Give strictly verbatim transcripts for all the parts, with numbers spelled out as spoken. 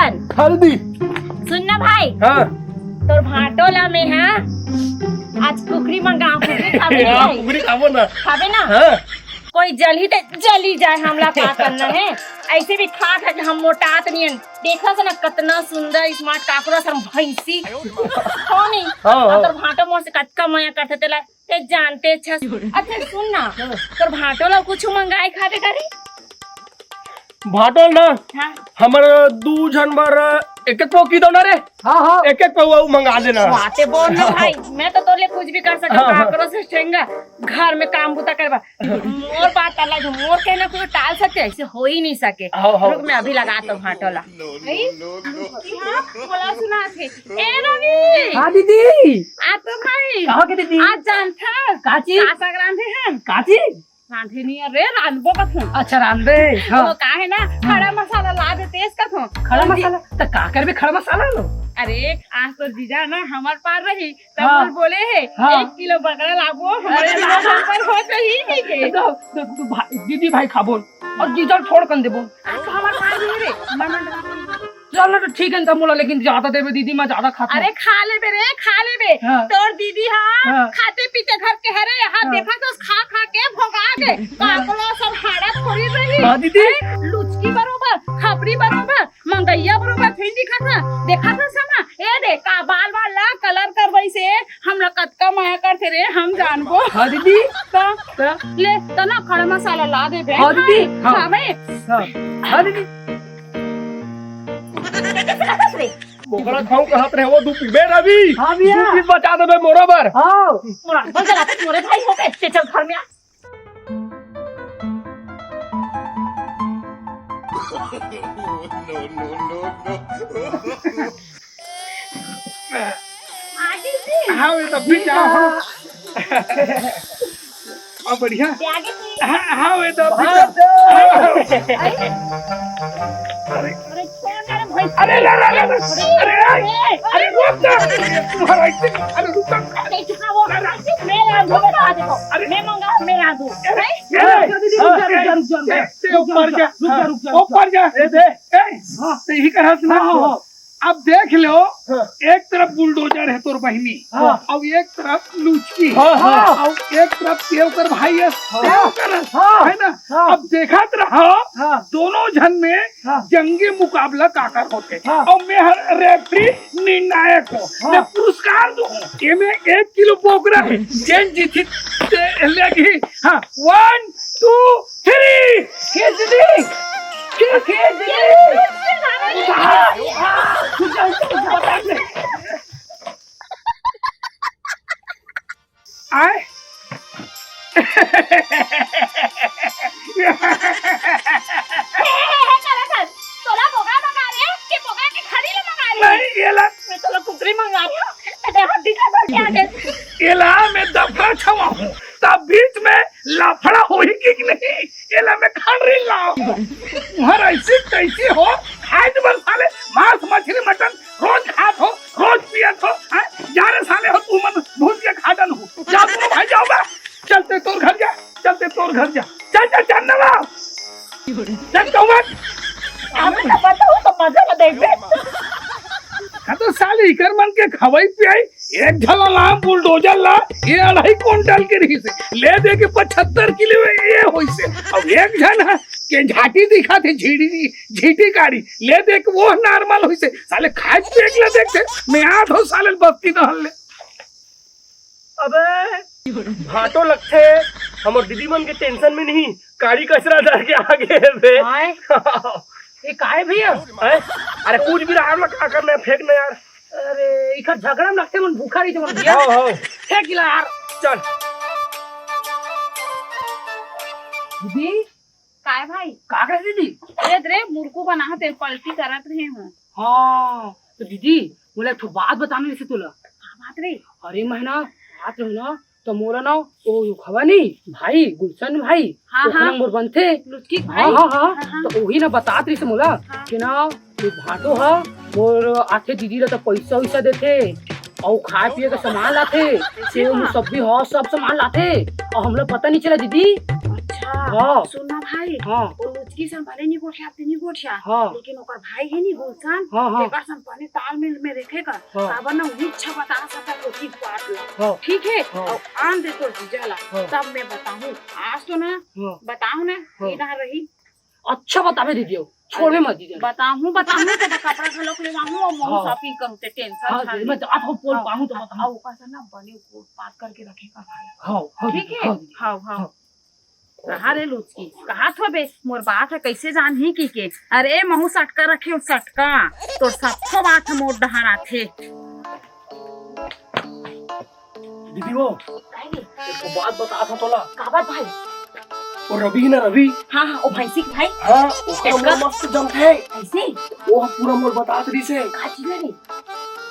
हल्दी। सुन ना भाई, हाँ। तोर भांटो ला मैं, हाँ, आज कुकरी मंगाओ, कुकरी खाबे हाँ, भाई? कुकरी खाबो ना। खाबे ना? हाँ। कोई जलही ते जली जाए, हमला का करना है? ऐसे भी खा खा के हम मोटात नहीं है। देखा से ना, कितना सुंदर स्मार्ट काकरो सम भैंसी। हो नहीं? हाँ, हाँ। और तोर भांटो मोर से कतका मया करथे तेला ते जानते छस। अच्छा सुन ना, हाँ। तोर भांटो ला कुछ मंगाए खाबे करे? भांटो ना, हाँ। हमर दू झन बर एक एक पाव की दो ना रे। हाँ, हाँ। एक एक पाव अउ मंगा देना। बातें बोल ना भाई, मैं तो तोले कुछ भी कर सकता हूँ, हाँ, हाँ। काकरो से ठेंगा, घर में काम बुता करवा। मोर बात अलग है, मोर कहना कोई टाल सकते, ऐसे हो ही नहीं सके। हाँ, हाँ। रुक, मैं अभी लगाता हूँ भांटो ला। भाई, हाँ, बोला सुना थे। ए रवि! हाँ दीदी। आ तो भाई। कहाँ के दीदी? आज जानथा। काची? का साग रांधे हैं? काची? रांधे नहीं है रे, रांधबो कथों। अच्छा, रांधे, हाँ। वो का है ना, हाँ। खड़ा मसाला ला दे, तेज कथों। खड़ा मसाला? त का करबे खड़ा मसाला लो? अरे, आज तो जीजा ना हमर पार रही, तब हाँ। बोल बोले है, हाँ। एक किलो बकरा लाबो, हमर अरे, लाबो। पर हो तो ही नहीं के। दो, दो, दो, भाई, दीदी भाई खाबो, और जीजा छोड़ कन देबो। आज तो हमर पार रही रे, मैं, मैं, मैं, चल ना, तो ठीक है, तब मोला, लेकिन ज्यादा देबे दीदी, मैं ज्यादा खाता हूँ। अरे, खा लेबे रे, खा लेबे। हाँ। तोर दीदी, हाँ, हाँ। खाते पीते घर के हरे, यहाँ हाँ। देखा तो खा खा के भोगा दे। हाँ। काकलो सब हाड़ा थोड़ी रही। हाँ, दीदी। अरे, लुचकी बरोबर, खपरी बरोबर, मंगैया बरोबर, थोड़ी दिखा था। देखा था समा, ए दे, का बाल बाल ला कलर करवाई से, हमला कतका मया करथे रे, हम जानबो। हाँ, दीदी। त, त? ले, तना खड़ा मसाला ला देबे। हाँ, दीदी। हाँ। हाँ, भाई। हाँ। हाँ, दीदी। बोकरा खाऊं कहत रहे, वो दू पीबे रवि। हाँ, भैया। दू पीस बचा देबे मोरो बर। हाँ। मोरा, बस जरा तक मोरे भाई हो गए, ते चल घर में आ। आशीष जी। हाँ, ये तब भी क्या हो? हाँ। अब बढ़िया। ये आगे जी। हाँ, हाँ, ये तब भी हाँ, क्या? तो। अरे। अरे, छोड़ ना रे भाई। अरे, ला, ला, ला, ला। अरे, अरे, अरे, अरे, रुक ना। तुम्हारा इतने, अरे, रुक ना। अरे, चुप ना वो। अरे, मैं रांधू, मैं खा देखो। अरे। मैं मंगा, मैं रांधू। अरे, अरे, अरे, रुक जा, रुक जा, रुक जा, रुक जा, रुक जा। ए, ए, ऊपर जा। रुक जा, रुक जा, रुक जा। ऊपर जा। ए, दे। ए, हाँ। तो यही करा सुना। हाँ, हाँ, हाँ। अब देख लो, हाँ। एक तरफ बुलडोजर है तोर बहिनी, हाँ। और एक तरफ लुचकी, हाँ, हाँ। और एक तरफ तेवकर भाई है, हाँ। तेवकर, हाँ। है ना? हाँ। अब देखत रहो, हाँ। दोनों झन में हाँ। जंगी मुकाबला काकर होथे, हाँ। और मैं हर रेफरी निर्णायक हूँ, हाँ। मैं पुरस्कार दूँ, ये मैं एक किलो बोकरा है, जेन जीती ते लेगी, हाँ, वन, टू, थ्री। खींच दी। खींच दी। आए। हे, हे, हे, चला, चल। तोला बोगा मंगा रहे हो कि बोगा के खड़ी ले मंगा रहे हो? नहीं, ये ला। मैं तोला कुकरी मंगा रही हूँ। तेरे हड्डी का बढ़ गया है। ये ला, मैं दफड़ा छवा हूँ। तब बीच में लफड़ा होही कि नहीं, एला मैं खंडरी लाओ। तुम्हारा ऐसी कैसी हो, आज बर साले मांस, मछली, मटन रोज खात हो, रोज पियत हो, हैं? जा रे साले हो, तू मन भूत के खाटन हो। जा दोनों भाई जाओ बा। चलते तोर घर जा, चलते तोर घर जा। चल, चल, चल ना बा। चल, कहूँ मत। हमें तो पता हो तो मजा ना देख बे। हाँ तो साले इकर मन के खवाई पियाई एक झला लाम बुलडोजर ला, ये अढ़ाई कुंटल के रही से, ले दे के पचहत्तर किलो ये होई से। अब एक झन है के झाटी दिखा थे, झीटी, झीटी कारी, ले दे के वो नॉर्मल होई से। साले खाए पिए के ला देख थे, मैं आ थो साले बस्ती दहल ले। अबे भाटो लगथे, हमर दीदी मन के टेंशन में नहीं, कारी कचरा धर के आगे बे। आए? ये काय भैया? हैं? अरे कुछ भी रहा ना, का करना है, फेंक ना यार। अरे, इखर झगड़ा में लगथे, मन भूखा रही थे, मन भैया। हाँ, हाँ। फेंक गिला यार। चल। दीदी, काय भाई? का करे दीदी? ए रे, मुरकू बना तेल पलटी करत रहे हूँ। हाँ, तो दीदी, मोला एक ठो बात बताना रहिसे तोला। का बात रे? अरे, मैं ना, बात रहे ना, तो मोला ना, ओ, यो खवा नहीं, भाई, गुलशन भाई, हाँ, ओखर हाँ। नंबर बनथे। लुचकी हाँ, भाई। हाँ, हाँ। हाँ, हाँ। तो वही ना बतात रहिसे मोला हाँ। कि ना, ये भाटो हा, मोर आथे दीदी ला तो पैसा वैसा देथे, अउ खाए पिए के सामान लाथे, सेव, हाँ। मुसब्बी, हाँ, सब सामान लाथे, अउ हमला पता नहीं चला दीदी। अच्छा, हाँ। सुन ना भाई, हाँ। वो किसन भले नी गोठिया, ते नी गोठिया, हाँ। लेकिन ओकर भाई हे नी गुलशन, हाँ, हाँ। तेकर संग बने तालमेल में रखे कर, हाँ। काबर ना उही अच्छा बता सकत हे ओती बात ला। हाँ। ठीक हे? हाँ। अउ आन दे तोर जीजा ला, हाँ। तब मैं बताहूँ। आज तो ना, हाँ। बताहूँ ना, हाँ। इधर रही। अच्छा बताबे दीदी, अउ छोड़बे मत दीदी। बताहूँ, बताहूँ, तो कपड़ा घलोक लेवाहूँ अउ महूँ हाँ। shopping करूँ, ते tension हाँ, खा दीदी, ले। मैं जात हूँ, पोल हाँ। पाहूँ तो बताहूँ। अउ ओकर से ना बने गोठ बात करके रखे कर भाई। हाँ, हाँ ठीक दीदी, हे? हाँ दीदी, हाँ, हाँ। हाँ। कहाँ रे लुचकी? कहाँ थो बे? मोर बात हे कइसे जानही कहिके? अरे महूँ सटका रखे हूँ, सटका। तोर सबको बात ह मोर डहर आथे। दीदी वो, काहे रे? एक ठो बात बतात हँव तोला। का बात भाई? वो रवि हे ना, रवि? हाँ, हाँ, वो भैंसी के भाई? हाँ, ओकर एकर? मोर मस्त जमथे। अइसे? वो ह पूरा मोर बतात रहिस हे। का चीज हे रे?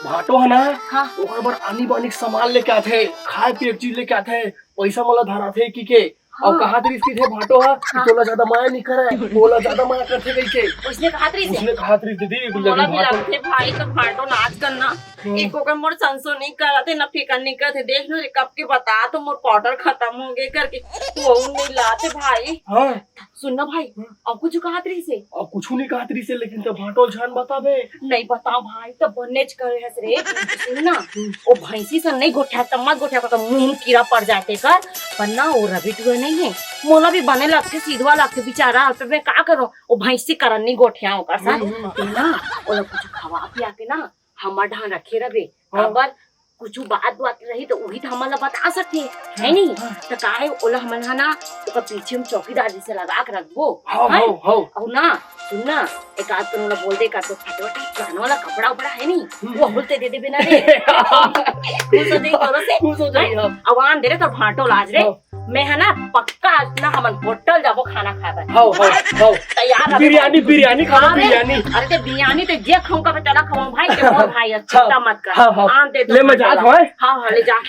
भाटो हे ना, हाँ। ओकर बर आनी बानी के सामान लेके आथे, खाए पिए के चीज लेके आथे, पइसा मोला धराथे कहिके। हाँ। अउ कहत रहिस कहिथे भाटो ह कि हाँ। तोला जादा मया नइ करय, मोला जादा मया करथे कहिके। उसने कहत रहिस हे? उसने कहत रहिस दीदी, मोला लेकिन भी भाटो लगथे भाई, तो भाटो नाच करना। हम्म। एको के मोर संसो नइ करत हे, ना फिकर नइ करत हे। देख लो रे, कब के बतात हँव मोर powder खतम होगे करके, वो नइ लात हे भाई। हाँ। सुन ना भाई, हम्म। अउ कुछु कहत रहिस हे? अउ कुछु नइ कहत रहिस हे, लेकिन त भाटो ल झन बताबे। नइ बताँव भाई, त बनेच करे हस रे। सुन ना, हम्म। वो भैंसी सन नइ गोठिया, त मत गोठिया, त मुँह म कीरा पड़ जाथे कर। पर ना, वो रवि टुरा नइ हे, मोला भी बने लगथे, सीधवा लगथे बिचारा, अब मैं का करूँ? वो भैंसी करन नइ गोठिया ओकर साथ। हम्म, हम्म। तैं ना, ओला कुछु खवा पिया के ना, हमर डहर रखे रहिबे। हाँ। काबर कुछु बात वात रही त उही त हमन ला बता सकथे, हे नी? हाँ। त का हे, ओला हमन ह ना ओकर पीछे म चौकीदार जइसे लगा के रखबो। हाँ, हैं? हाँ, हाँ। अउ ना, सुन ना, एक आध कन ओला बोल दे का तो फटवटी पुराना वाला कपड़ा उपड़ा हे नी, हम्म। वो हुलते दे देबे ना रे। खुश हो जाही, भरोसे। खुश हो जाही, हैं? हाँ। अउ आन दे रे तोर भांटो लाज रे। हाँ। मैं ह ना पक्का आज ना हमन होटल जाबो खाना खाए बर। हव, हव, हव। तैयार रहे बिरयानी, भाई। बिरयानी खाबो, हाँ रे। बिरयानी। अरे ते बिरयानी ते जे खाहूँ का चला खाहूँ भाई, ते मोर भाई हे, हाँ, चिंता मत कर। हाँ, हाँ। आन दे ले तो मैं जात हँव। हाँ, हाँ, ले जा।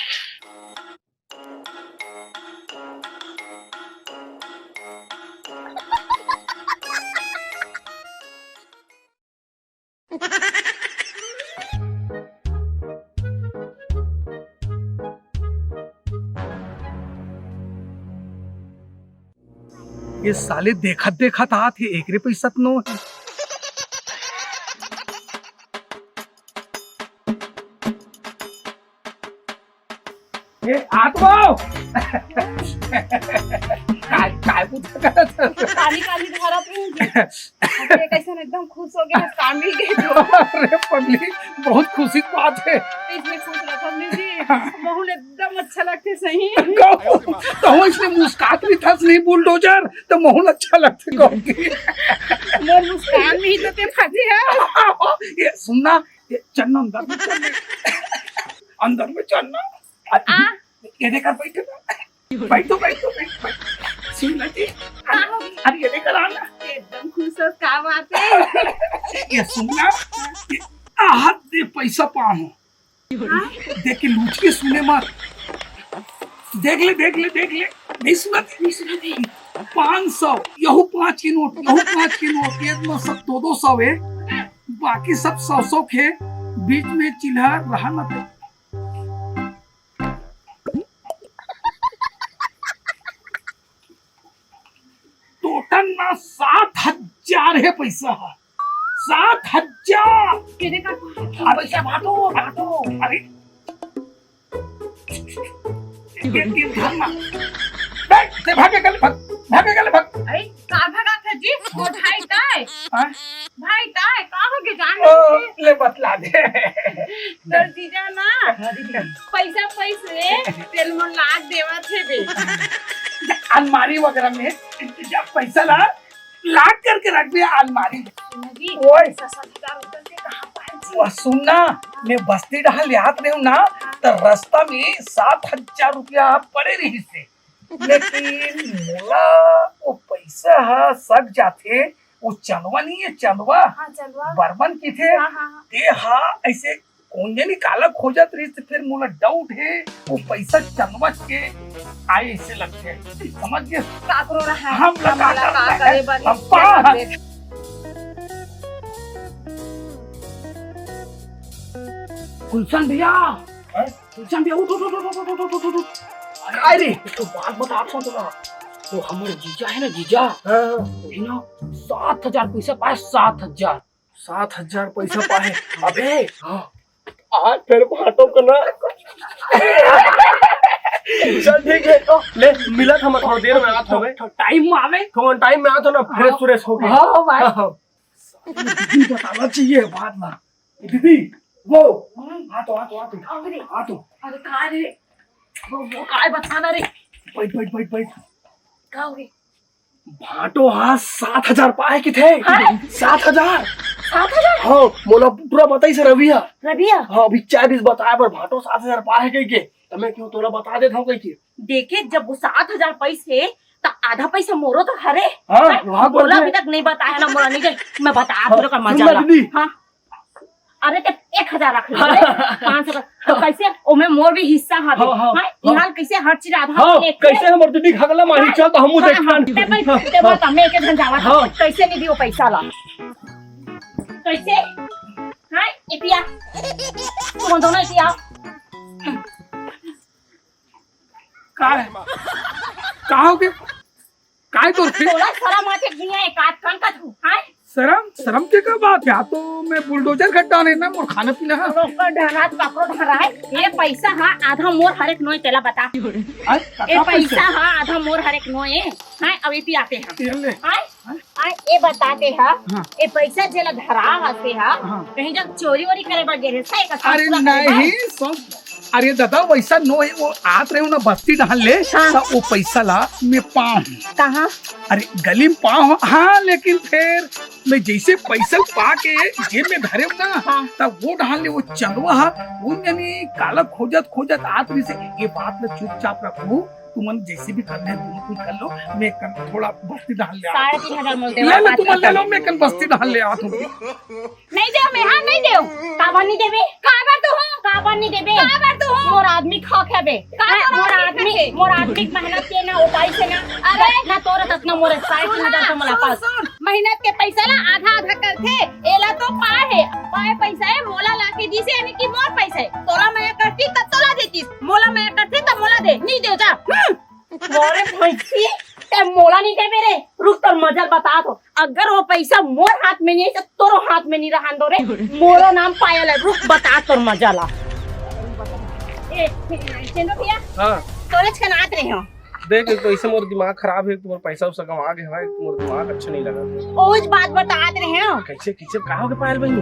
ये साले देखत देखत आत हे, एकरे पइसा त नो हे। ए, आत हो। काय, काय पूछा करत हस? काली, काली धरत हूँ। अरे, कैसन एकदम खुश हो गया, काम मिल गया तो। अरे पगली, बहुत खुशी की बात है। इसमें खुश रखो जी, महूँ ल एकदम अच्छा लगथे सही। कहूँ, कहूँ इसने मुस्कात भी था नहीं बुलडोजर, तो महूँ ल अच्छा लगथे कहूँ की। मोर मुस्कान में ही तो ते फंसे है। ये सुनना, ये चलना अंदर में, चलना। अंदर में चलना। अरे, आ। ये देखा, बैठ ना। बैठो, बैठो, बैठो, बैठो। सुन ना जी। का हो गया? अरे, ये देखा, आना। एकदम खुश हो, का बात है? ये सुनना, ये आहत दे पैसा पाहूँ। हाँ? देख के लूच के सुने मत। देख ले, देख ले, देख ले। नहीं सुना थे, नहीं सुना थे। पाँच सौ, यहू पाँच के नोट, यहू पाँच के नोट, ये तो सब दो दो सौ है। बाकी सब सौ सौ के बीच में चिल्ला रहा ना थे। टोटल ना सात हजार है पैसा, सात हजार। केने का पैसा? अरे, भागो, भागो। अरे, ये, ये धरना। बैठ, ते भागे गले भाग, भागे गले भाग। अरे, का भगा था जी? वो भाई का है? हाँ? भाई का है? का हो गया जान ओ, नहीं? ले बतला दे। तोर जीजा ना, हाँ, दीदी। पैसा पैसे तेल मन लाग देवत हे बे। अलमारी वगैरह में जा पैसा ला, लाग करके रख दे अलमारी में। सुनो जी, ओए। पैसा सात हजार रुपया से कहाँ पाए जी? वह सुन ना, मैं बस्ती डहा ले आत रहे हूँ ना, हाँ। तो रास्ता में सात हजार रुपया पड़े रही से। लेकिन मोला वो पैसा हा सक जाथे, वो चंदवा नहीं है, चंदवा? हाँ, चंदवा। बर्मन की थे, हाँ, हाँ, हाँ। ते हा ऐसे कोन जनी काला खोजत रहिस, त फिर मोला doubt हे, वो पैसा चंदवा के आए ऐसे लगथे। समझ गे? काकरो रहा है, हम लगा हमला का करता करे है, बर हम ये पास। बात है। गुलशन भैया, हैं? गुलशन भैया, उठ, उठ, उठ। अरे, अरे, एक तो बात बतात हूँ तोला। वो हमर जीजा हे ना, जीजा, हाँ। वही ना सात हजार पैसा पाए, सात हजार। सात हजार पैसा पाए। अबे, हाँ। आज फेर भांटो के ना। चल ठीक हे, ले मिलत हँव, थोड़ा देर में आत हँव बे। थोड़ा टाइम में आवे। थोड़ा टाइम में आत हँव ना, फ्रेश हाँ। फ्रेश होके। हाँ भाई। हाँ, हाँ। दीदी बताना चाहिए बाद में। दीदी, वो, आ तो, आ तो, आ तो। अरे, आ तो। अरे, कहाँ रे? वो, वो काय बताना रे? बैठ, बैठ, बैठ, बैठ। का होगे? भांटो हा सात हजार पाए कथे। हाँ? सात हजार। सात हजार? हाँ, मोला पूरा बताइस रवि हा। रवि हा? हाँ, अभी चाय बीस बताए बर भांटो सात हजार पाए कहिके। त मैं केहेंव तोला बता देत हँव कहिके। देखे, जब वो सात हजार पाइस हे, त आधा पैसा मोरो तो हरे। हाँ, हैं? वहाँ बोल मोला रहे। अभी तक नहीं बताया ना, मोला नहीं दे। मैं बता हाँ, दूँ का सुन मजा ना ला। दीदी। हाँ। अरे, ते एक हजार रख ले, हाँ। पाँच सौ का। तो कैसे? ओमे मोर भी हिस्सा हवे। हाँ, हाँ, हाँ, हाँ। इहाँ कैसे हर चीज आधा हाँ, लेके कैसे हमर दीदी घगला मारी, हाँ, चल तो हमू हाँ, देख हाँ, खान। ते भाई, हाँ, ते हाँ। बता, मैं एक झन जावत हाँ। हँव। कैसे नहीं दियो पैसा ला? कैसे? हाँ, एती आ। तुम दोनों एती आ। का हे? का होगे? काय तोर फिर? तोला शरम आथे कि नहीं, एक आध कन का तू, हाँ? शरम? शरम के का बात हे? आ तो मैं बुलडोजर घर डाले ना, मोर खाना पीना हे। ओकर ढहरात, काकरो ढहराय। ये पैसा हा आधा मोर हरे के नोय, तेला बता। आय, ये कका पैसा पैसा? हा आधा मोर हरे के नोय। हाँ, अभी पी आते हैं। ये ले। हाँ? हाँ? हाँ, ये बता ते हा, हाँ। ये पैसा जेला धरा हस ते हा, हाँ। कहीं जग चोरी वोरी करे बर गे रहे, सही का अरे ससुरा करे बर? नहीं, सुन, अरे दादा, वैसा नो हे, वो आत रहे हो ना बस्ती डहर ले, हाँ। त वो पैसा ला मैं पाहूँ। कहाँ? अरे गली में पाहूँ, हाँ, लेकिन फेर मैं जैसे पैसा पा के जेब में धरे हो ना, हाँ। त वो डहर ले वो चंदवा हा, वो यानी काला खोजत खोजत आत रहिसे, ये बात ला चुपचाप रखहू। तुमन जैसे भी करना हे, तुम कुछ कर लो, मैं कर, थोड़ा बस्ती डहर ले आत हूँ। साढ़े तीन हजार मोल देवा ले, ले, बात तुमन ले खतम। लो, मैं कर बस्ती डहर ले आत हूँ। नहीं देव, मैं हाँ नहीं देव। काबर नहीं देबे? काबर तो हूँ। काबर नहीं देबे? काबर तो हूँ। मोर आदमी खा खाबे। का हाँ, तोर मोर आदमी आदमी, खाथे? मोर आदमी मेहनत के ना उपाय से ना। अरे। ना तोर ततना मोर साढ़े तीन हजार सुन, का मोला सुन, पास। सुन। मेहनत के पैसा ला आधा आधा करथे, एला तो पाए हे, पाए पैसा हे, मोला लाके दिसे, यानी कि मोर पैसा हे। तोला मया करती तब तोला देतीस, मोला मया करथे तब मोला दे, नी दे जा। हम्म। मोरे भैंसी, ते मोला नी देबे रे। रुक, तोर मजा ल बतात हों। अगर वो पैसा मोर हाथ में नहीं हे, तो तोरो हाथ में नहीं रहन दो रे। मोरो नाम पायल हे, रुक बतात हों तोर मजा ला। ए, चंदू भैया, हाँ। तोरेच कन आत रहे हों। देख, एक तो ऐसे मोर दिमाग खराब हे, तुम्हार पैसा उसा गंवा गे हवय, मोर दिमाग अच्छा नहीं लगा। ओज बात बतात रहे हों। कैसे, कैसे, का होगे पायल बहिनी?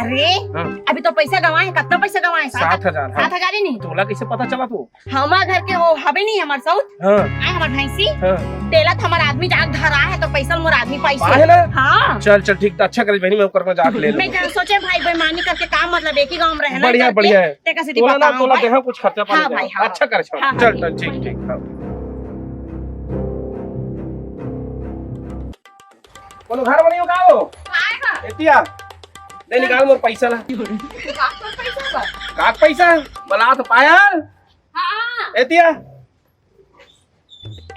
अरे, हाँ। अभी तो पैसा गंवाए हे, कतना पैसा गंवाए हे? सात हजार, हाँ। सात हजार ही नहीं। तोला कैसे पता चला तू? हमर घर के वो हवे नहीं, हमर सौत। हाँ। आय हमर भैंसी। हाँ। तेला त हमर आदमी जाके धरा हे, तो पैसा मोर आदमी पाइस हे। पाए हे ना? हाँ। चल, चल, ठीक, त अच्छा करे बहिनी, मैं ओकर में जाके ले लूँ। मैं जान सोचे भाई, बेईमानी करके का मतलब, एक ही गाँव में रहना बढ़िया, करके। बढ़िया हे। तेकर सेती तोला ना, बताऊँ तोला भाई। देहा कुछ खर्चा पानी हाँ देहा। भाई, हाँ। अच्छा कर, छोड़। हाँ, चल, हाँ। चल, ठीक, ठीक, हाँ। कोनो घर बनी हो का हो? आएगा। एतिया। ले निकाल मोर पैसा ला। का तोर पैसा बा? का पैसा? बला तो पायल। हाँ। एतिया।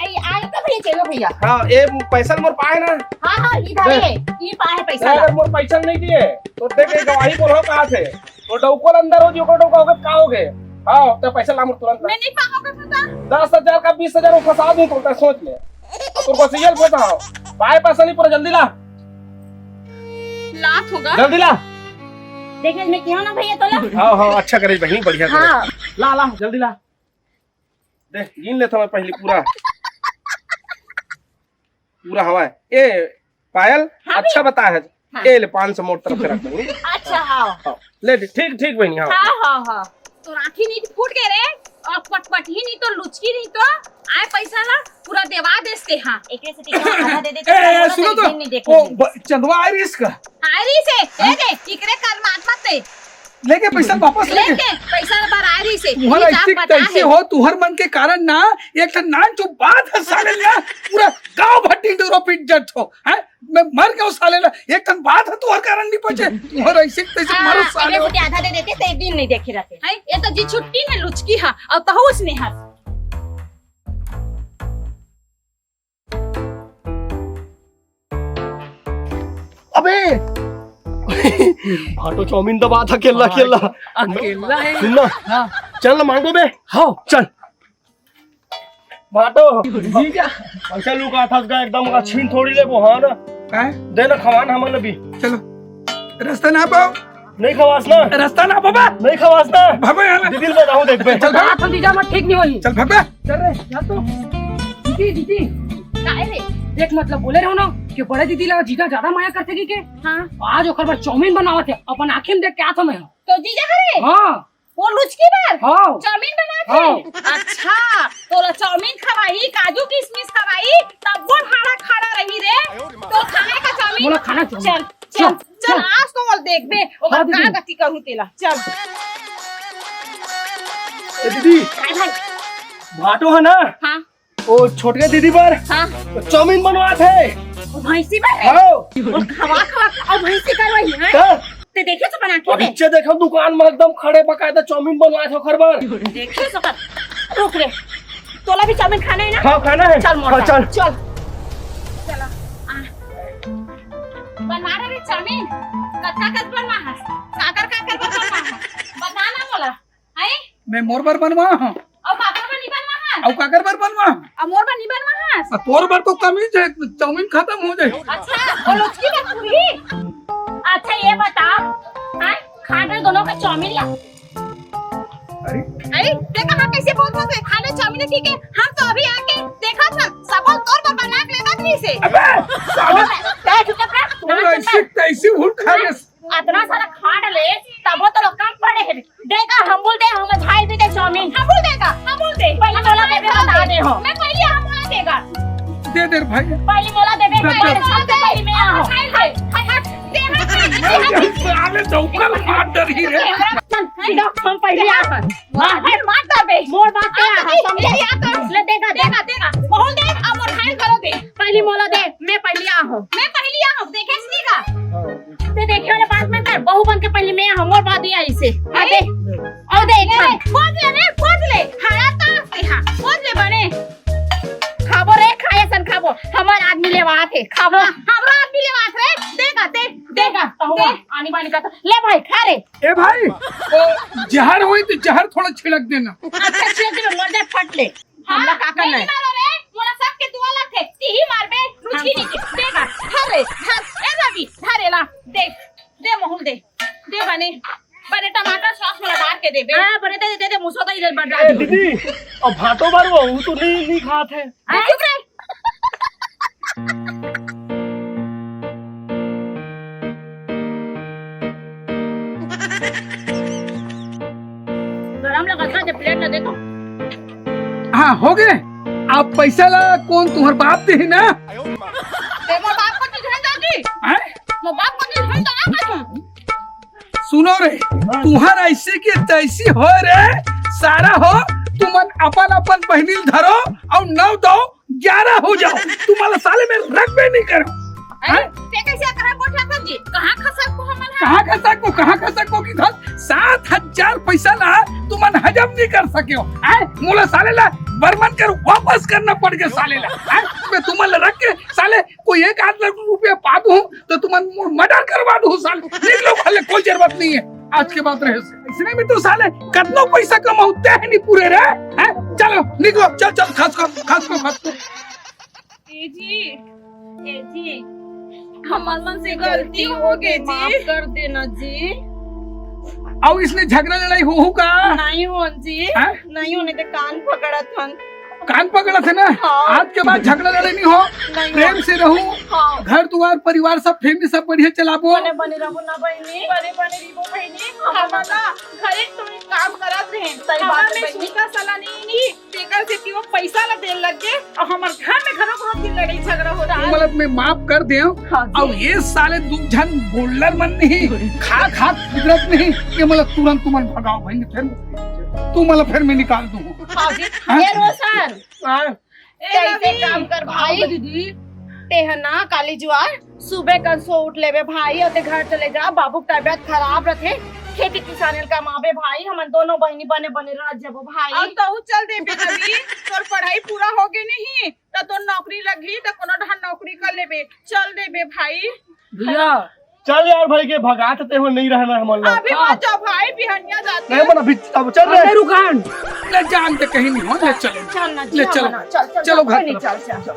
ए, आए तो भैया, चलो भैया। हाँ, ए पैसा मोर पाए ना। हाँ, हाँ, इधर दे। ये, ये पाए पैसा दे, ला। अगर मोर पैसा नहीं दिए, तो देख, ये गवाही बोलो कहाँ से? वो डौकल अंदर हो, जो को डौका होगा, का हो गए? हाँ, तो पैसा ला मोर तुरंत। मैं नहीं पाऊंगा पता। दस हजार का बीस हजार वो फंसा दूं तो, सोच ले। अब तोर बस ये फंसा हो। पाए पैसा नहीं, पूरा जल्दी ला। लात होगा। जल्दी ला। देखे, मैं किया ना भैया, तो ला। हाँ, हाँ, अच्छा करे बहिनी, बढ़िया करे। हाँ। ला, ला, जल्दी ला। देख, गिन लेत हवं पहली पूरा। पूरा हवय। ए, पायल, हाँ अच्छा भैया। बताए हे। हाँ। ए ले, पाँच सौ मोर तरफ से रख बहिनी। अच्छा, हाँ। हाँ, ले, ठीक, ठीक बहिनी, हाँ। हाँ, हाँ, हाँ। तोर आँखी नहीं फूट गए रे, और पटपट ही नहीं तो लुचकी नहीं तो, आए पैसा ला पूरा देवा देस ते, हाँ। एकरे से टीका आधा दे देते, ए, ए, सुनो तो, एक दिन नहीं देखे ओ, ब-, चंदवा आए रहिस का? आए रहिस हे, ए दे, इकरे कर मात मत दे। लेके पैसा वापस लेके। लेके पैसा बर आए रहिस हे। तुहर ये ऐसे बात कैसे हे? हो? तुहर मन के कारण ना, एक ठन नान चुप बात हे साले ना, पूरा गांव भट्टी डोरो पीट जट हो, हैं? मैं मर गया साले ना, एक ठन बात हे, तुहर कारण नहीं बचे, तुहर ऐसे कैसे हाँ, मरो साले हो? आधा दे देते, तो एक दिन नहीं देखे रहते। हैं? ये तो जी छुट्टी में लुचकी हा, और तहु उसने हर। अबे! भाटो चाउमीन दबात हे, अकेला, हाँ, अकेला। अकेला हे। सुन ना। हाँ। चल ना, मांगो बे। हाँ। चल। भाटो। जी क्या? पैसा लुका था का एकदम का छीन थोड़ी लेबो, हाँ ना? काय? दे ना, खवान हमन ल भी। चलो। रास्ता ना पाओ। नहीं खवास ना? रास्ता ना बाबा। नहीं खवास ना? भागो यहाँ ले। दीदी ल बताऊँ, देख बे। चल भाग। बात हो जीजा, मत ठीक नहीं होई। चल भाग बे। चल रे, चल तो। दीदी, दीदी। काहे रे? देख, मतलब बोले रहो ना कि बड़े दीदी ला जीजा ज्यादा माया करथे कि के? हाँ। आज ओकर बर चाउमीन बनावत हे, अपन आँखी में देख के आत हँव मैं। तो जीजा हरे? हाँ। वो लुचकी बर? हाँ। चाउमीन बनात हे? हाँ। अच्छा, तोला चाउमीन खवाई, काजू किशमिश खवाई, तब वो खाना खाना रही रे। तो खाना का चाउमीन? मोला खाना चाउमीन। चल, चल, चल, चल, चल। आज तो वो देखबे, ओकर हाँ, दीदी। का गति करूँ तेला। चल। ए दीदी, काय भाई? भाटो हे ना? हाँ। ओ छोटके दीदी बर हाँ। तो चाउमीन बनवात हे। ओ भैंसी बर? हाँ। ओ खवा खवा, ओ भैंसी कर वही, हाँ? का? ते देखे तो बना के अब दे। इच्छे देखो दुकान में एकदम खड़े बकायदा चाउमीन बनवात हे ओकर बर। देखे तो कर। रुक रे। तोला भी चाउमीन खाना हे ना? हाँ, खाना हे। चल मोटा। हाँ, चल। चल। चला। आ। बनवा रे चाउमीन। कतका कतका बनवा हस? काकर काकर बनवा हस? बता ना मोला। हैं? मैं मोर बर बनवा हँव। अउ काकर बर नहीं बनवा हस? अउ काकर बर बनवा हँव? अउ मोर बर नहीं बनवा हस? अ, तोर बर तो कम ही जाए, चाउमीन खत्म हो जाए। अच्छा, अउ लुचकी बर पूरी? अच्छा, ये बता, हैं? खा के दोनों का चाउमीन ला। अरे। अरे, देखा हाँ कैसे बोल बोल रहे, खा ले चाउमीन, ठीक है? हम तो अभी आके देखा था, सब तोर बर बना के लेना थी इसे। अबे, साले। तै चुप रह, तू ना चुप ऐसी रह। तैसी भूल खा ले। अतना सारा खा डले, तबो तो लोग कम पड़े हे। देगा, हम बोल दे, हम झाई दे दे चाउमीन। हम बोल देगा, हम बोल दे। पहले मोला देबे, बता दे हो। मैं पहले हम बोला देगा। दे दे रे भाई। पहले मोला देबे, दे दे। पहले सबसे पहले मैं आऊँ। खाई, खाई, खाई, खाई। दे, खाई, खाई, खाई। साले डौकर मार डरही रे। चल, सीधा हम पहले आ। मार, मार, मार दे बे। मोर बात क्या है? समझे? ये, ये तो ले, देगा, देगा, देगा। बहुत दे, अब मोर खाई करो दे। पहली मोला दे, मैं पहली आ हूँ। मैं पहली आ हूँ, देखे इसकी का? ते देखे वाले बात में कर, बहू बन के पहली मैं आ हूँ, मोर बात ये आई से। आ दे। अरे, और दे, ए, खा। खोज ले रे, खोज ले। हरा तो आते हा, खोज ले बने। खाबो रे, खाए सन खाबो। हमार आदमी लेवात हे, खाबो। हाँ, हमरा आदमी लेवात रे, देगा, दे, देगा, देगा। तो दे। आनी बानी का तो, ले भाई, खा रे। ए भाई, ओ, जहर होई तो जहर थोड़ा छिड़क देना। अच्छा, छिड़क दे, मर जाए, फट ले। हमला का करना है? नहीं मारो रे, मोला सबके दुआ लगथे, तिही मारबे, रुचि नहीं के। देख, धर रे, धर, ए रवि, धर एला, दे, दे मोहुल दे, दे बने, बने टमाटर सॉस मोला डार के देबे। हाँ, बने दे, दे, दे, मुसो दे, इधर बड़ा। ए, दीदी, अब भाटो बर वो, वो तो नहीं, नहीं खात है। हाँ? चुप रहे। गरम लगत बा, जे प्लेट ला दे तो। हाँ, हो गे। अब पैसा ला कोन तुँहर बाप देही ना? ते मोर बाप को चीज है दादी। हैं? मोर बाप को चीज है दादा कसम। सुनो रे, तुँहर ऐसी की तैसी हो रे, सारा हो, तुमन अपन अपन बहिनी ल धरो अउ नौ दो ग्यारह हो जाओ, तुम्हाला साले में रखबे नहीं करो। अरे, हैं? ते कैसे करा गोठा कर जी? कहाँ खसक को हमन है? कहाँ खसक को, कहाँ खसक को की धन? सात हजार पैसा ला तुमन हजम नहीं कर सके हो। हैं? मोला साले ला बर्मन कर वापस करना पड़ गया साले ला। हैं? मैं तुमन ला रख के साले कोई एक आध लाख रुपया पा दूँ तो तुमन मर्डर करवा दूँ साले। निकलो भले, कोई जरूरत नहीं है। आज के बाद रहे से। इसने में तो साले कतनो पैसा कमाऊ ते है नहीं पूरे रे। हैं? चलो निकलो, चल चल, खस को, खस को, खस को। ए जी, ए जी, हमर मन से गलती हो गे जी। माफ कर देना जी। अउ इसने झगड़ा लड़ाई होहू का? नहीं होन जी। हैं? नहीं होने ते कान पकड़त हन। कान पकड़त हे ना? हाँ। आज के बाद झगड़ा लड़ाई नहीं हो, नहीं प्रेम हो। से रहू। हाँ। घर दुआर परिवार सब फैमिली सब बढ़िया चलाबो। बने बने रहू ना बहिनी। बने बने रहिबो बहिनी। हमन ना घरे तो काम करत रहे। सही बात है हमन में बहिनी। सुनता सलाह नहीं, नहीं। तेकर से कि वो पैसा ला देन लग गे अउ हमर घर में घरो बहुत दिन लड़ाई झगड़ा होता है। मतलब मैं माफ कर दे। हाँ जी। अब ये साले दू झन बोलर मन नहीं, खा खा कुदरत नहीं, ये मतलब तुरंत तुमन भगाओ भाई, फिर तुमन फिर मैं निकाल दूँ। हाँ जी। हाँ? ए रोशन। हाँ। ए, कैसे रवि। काम कर भाई? हाँ, दीदी। ते ह ना काली जुआर सुबह कन सो उठ लेबे भाई, अउ ते घर चले जा, बाबू के तबियत खराब रथे, खेती किसानी ल कमाबे भाई, हमन दोनों बहिनी बने बने रह जबो भाई। अउ तहू चल देबे रवि, तोर पढ़ाई पूरा हो गे नहीं, त तोर नौकरी लगही, त कोनो ढंग नौकरी कर लेबे, चल देबे भाई। भैया, चल यार भाई के भगात ते हो नहीं रहना हमन ला। अभी मत जाओ भाई, बिहनिया जाते नहीं मन अभी अब चल रहे अरे रुकान। ले जान दे कहीं नहीं हो, ले चलो। चल ना, ले चलो। चल, चल, चलो घर कोई नहीं, चलो। चल, चल।